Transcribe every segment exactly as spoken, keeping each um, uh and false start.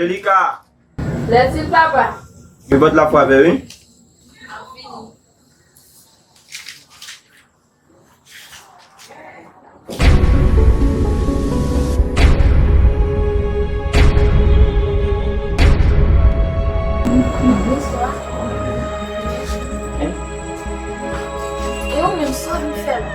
Angelica! Lè di l, papa. Gen pòt la frape, wi. Bonswa. E ou menm, sa w vin fè la?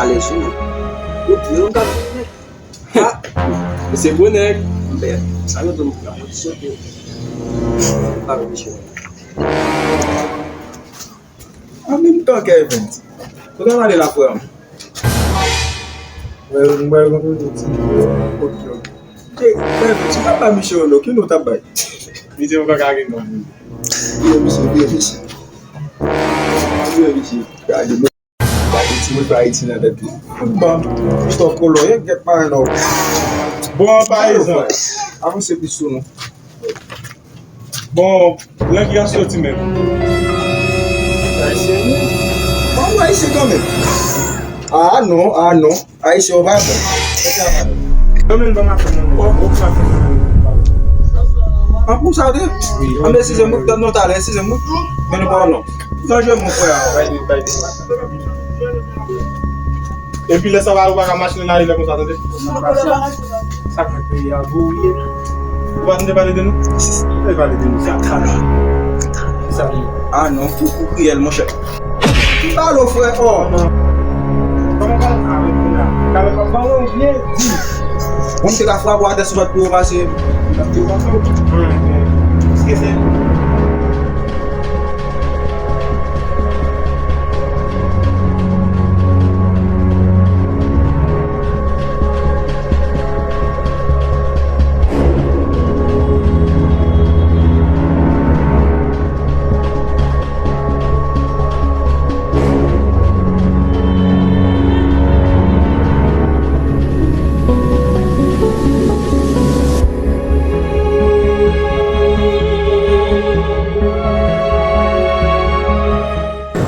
Alèz wi. Ou di yon gad. Ah, misye gwo nèg. Sa yo tonm pran mwen sote. Pa mwen misye. An menm tan Kevin. Kote w ale la frè m? Mwen mwen renkontre ti ok ok. Kevin, si w pa bay misye yon non, ki non w t ap bay? Misye poko ka gen non. Vire misye, vire misye. Vire misye. Gade non. Gade timoun pa Ayiti nan tèt li. Bon, Christophe Colomb, gen gèt maren non. Bon, pa egzanp. Avanse plis sou nou. Bon, nan ki rans soti menm? Ayisyen wi. Bon, ou ayisyen kanmenm. Ah non, ah non. Ayisyen yo pa bon. Yo menm ban m afè mwen. An pou sa w te? An men size m wi, non talè size m wi. Men nou pa non. Kijan w jwe mon frè a? Epi lè sa va ou pa ka mache nan lari lè konsa tande. Sa fè peyi a gwo wi. Ou pa tande pale de nou? Ou pa tande pale de nou? Sa talè. Sa li. Ah non, ou, ou kriyèl monchè. Ki balo frè o. Kòman pale avèk ou la? Talè pa ban yon vye di. Bon, m te ka frape w atè si w pa t pi wo pase. Eske se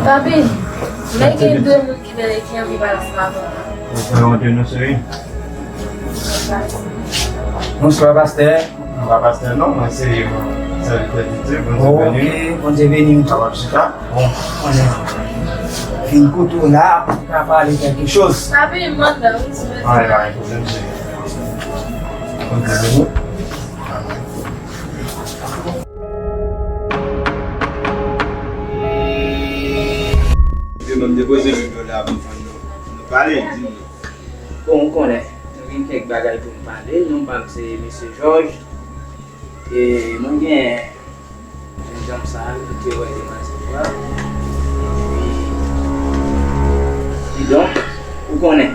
Papi, Men gen de moun ki gen, ki anvi pale ansanm avè w. Ou fè wonte nou, cheri. Bonswa, pastè. Mwen pa pastè non, mwen se yon sèvitè de Dye. Bondye beni w. Ok, Bondye beni w tou. Sa w ap chita? Bon, konnen. Vin kote w la pou w ka pale kèlke choz. Sa vin manda wi, ti mesye. Ay, ay, pwoblèm se. Bondye beni w. Amen. Yo menm depoze Bib yo la pou nou pale, di nou. Bon, ou konnen, nou gen kèk bagay pou nou pale. Non pa m se mesye Jòj. E mwen gen jennjanm sa a, li te wè demanti pou a. Epi, kidonk, ou konnen,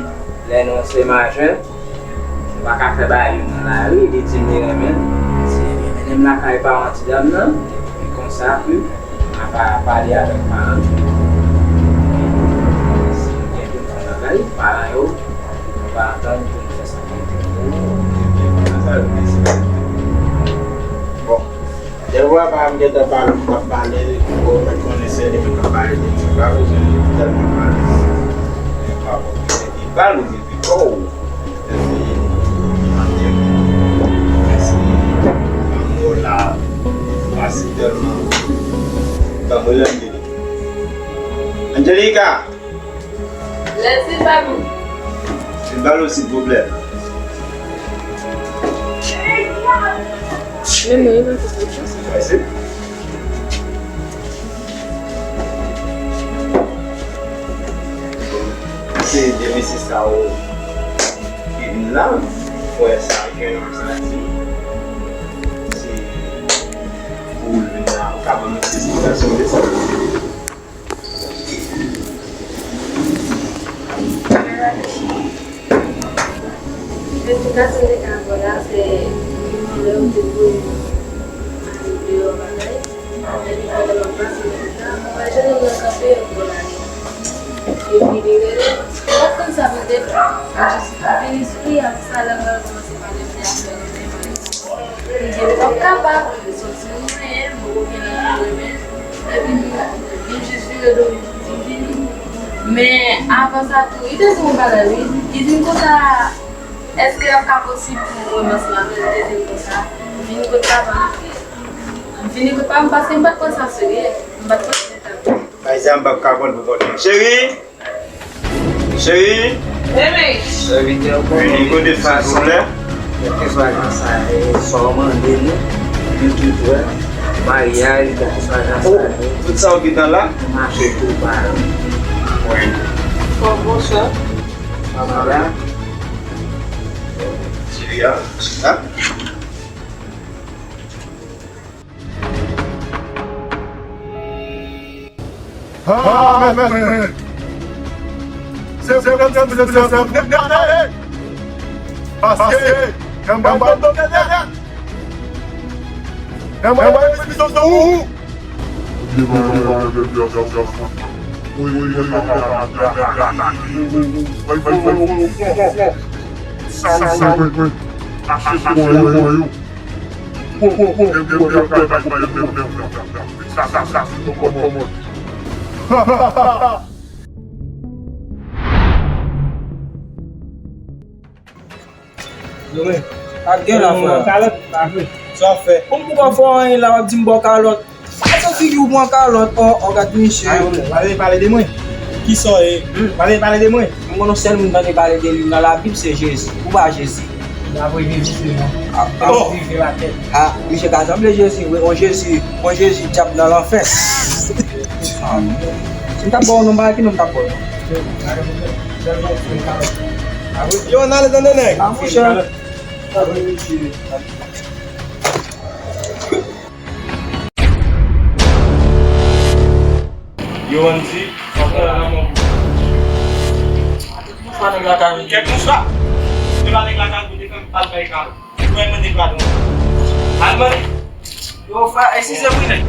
lè nou se majè, nou pa ka fè bagay yo nan lari, li di m li renmen l. Se li mennen m lakay paran ti dam nan, e konsa ke m ap pale avèk paran l. Si nou gen pou n fè bagay, paran yo, nou pa antann pou nou fè sa. Bon. Dèlwa pa m gentan pale, m t ap pale, ou mèt konnen se li menm k ap pale de ti pa bezwen tèlman pale. Men pa bon, epi pa nou epi kò w. Epi anmò la pase tèlman. Ban mwen rele Angelica. Angelica! Lè Silvano. Silvano, silvouplè. Men mwen, mwen, mwen. Mèsi. Se de mesye sa yo ki vin la, frè sa, frè sa di. Se pou l vin la, ou ka ban nou ti esplikasyon de sa. Esplikasyon m te ka ba w la, se yon lè ou te voye m ale deyò bagay. Epi pandan m ap pase nan pita, mwen wè jennonm nan kanpe yon bò lari. Epi li rele, m pa t konn sa pou l te fè. M jis vini sou li, apre sa, lè m wè l kòmanse pale m de afè rete mwen. Li di m pa p kapab, li soti m mwayen, m poko gen lè pou renmen. Epi m, m jis vire do m, m vini. Men avan sa tou, li te di m yon bagay, wi. Li di m konsa, èske l ap ka posib pou m renmen ansanm avè l? Li te di m konsa. M vin kot papa m. M vini kot papa m paske m pa t pran sa serye. M pa t panse sa. Bay sa m p ap ka pran pou kont mwen. Cheri! Cheri! Vini kote m, silvouplè. Kèlkeswa jan sa ye, sa w mande nou, nou tout wè. Maryaj, kèlkeswa jan sa ye. Tout sa w gentan la? Mache tou pa. Wi. Bonswa. Bonswa. Cheri a, chita. Amen. Se, se, se, se, se, se, se, paske, nan mwen, nan mwen, nan mwen, nan mwen, Yo, men. Pa gen la, frè. Kalòt, pa vre. Sa w fè? Kòm pou pa fè anyen la, w ap di m ba w kalòt. Sa figi w pran kalòt, o, o, gad misye. Ay, w pale, pale de mwen. Kisa w ye? Hmm, pale, pale de mwen. Mwen konnen yon sèl moun tande pale de li nan Labib, se Jezi. Ou pa Jezi? Apre Jezi, se non. A, a. Jezi, se latè. A, misye ka sanble Jezi, wi, yon Jezi, yon Jezi dyab nan lanfè. A, si m t ap ba w non, pa ki non m t ap ba w non. Yo, ann ale tande nèg. A, monchè. Yo, Andy, sa w fè la, non? Kèk mouchwa nèg la ka vin. Kèk mouchwa? Se pa nèg la ka vin, se pa nèg la ka vin. Mwen mande padon. Al mande. Yo, frè, eskize m wi, nèg.